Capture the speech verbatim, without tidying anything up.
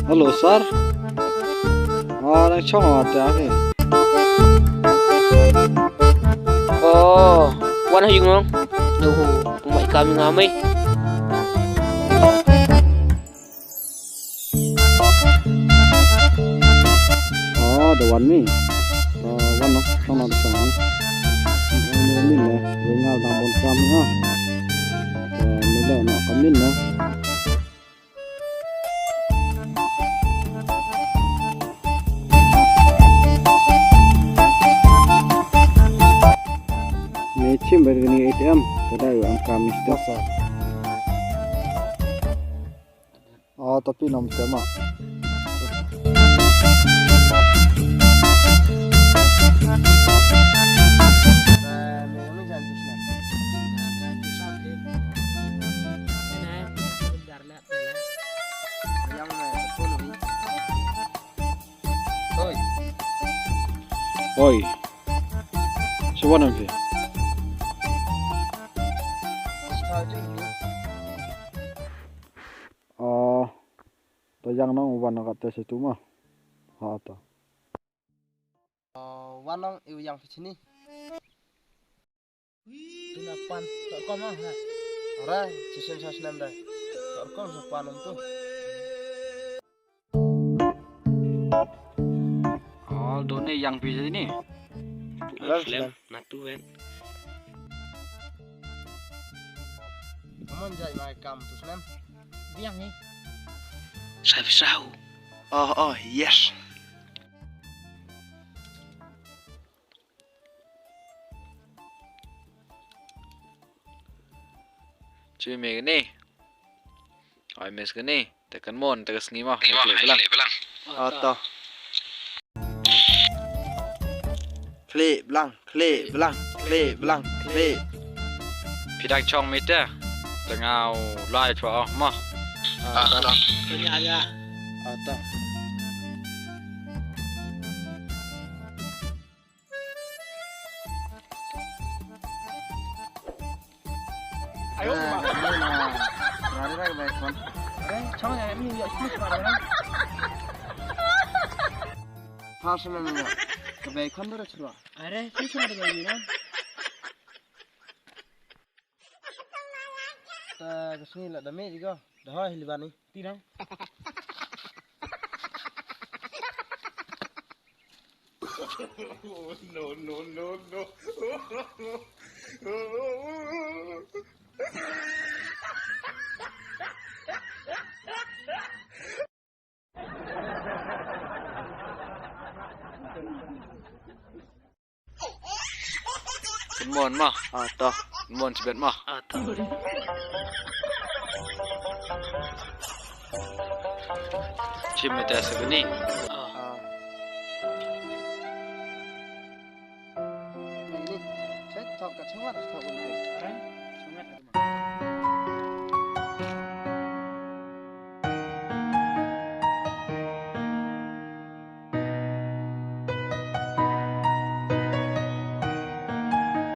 Hello sir. Ah, nang chong ah te ake. Oh, wan ha yung ong. Duh, pung mai kami ngamai. Oh, da wan mi. Oh, wan no, song no da song no. Ni ni ne, wi ngal dang bon kam ni ha. Ni le no kam ni ne. Me chim ber ni A T M, kada yu am kam ni sta. Oh, tapi nom tema. Oi. Oi. Siapa nama dia? Oh, ta jang nong wan ka te situ ma. Ha ta. Wan nong i u yang phi chini. Tuna pan, ta kom ah, ha. Ora, sisen sa snem dai. Ta kom sa pan um tu. Oh, done yang phi chini. Ora, snem. Na tu wen. Amon jai mai kam tu snem. Biang ni. Sa phi sa u. Oh, oh, yes. Chui me kane. Ai mes kane. Te kan mon te ka sngi ma. Te ka sngi ma, klik blang. Oto. Klik blang, klik blang, klik blang, klik. Phi dang chong mi te. Te nga u lai chwa oh ma. Oto. Kanya ya. Oto. Ayo. Rari rai bai kon. Are, chama ya ni ya sini rari rai. Pas na ni ya. Bai kon dara chua. Are, sini rari bai ni na. Ta ka sngi la da me ji ko. Da hoi hi liban ni. Ti dang. No, no, no, no. Kan mon ma. Ah, to. Kan mon chibet ma. Ah, to. Chim mete sebeni.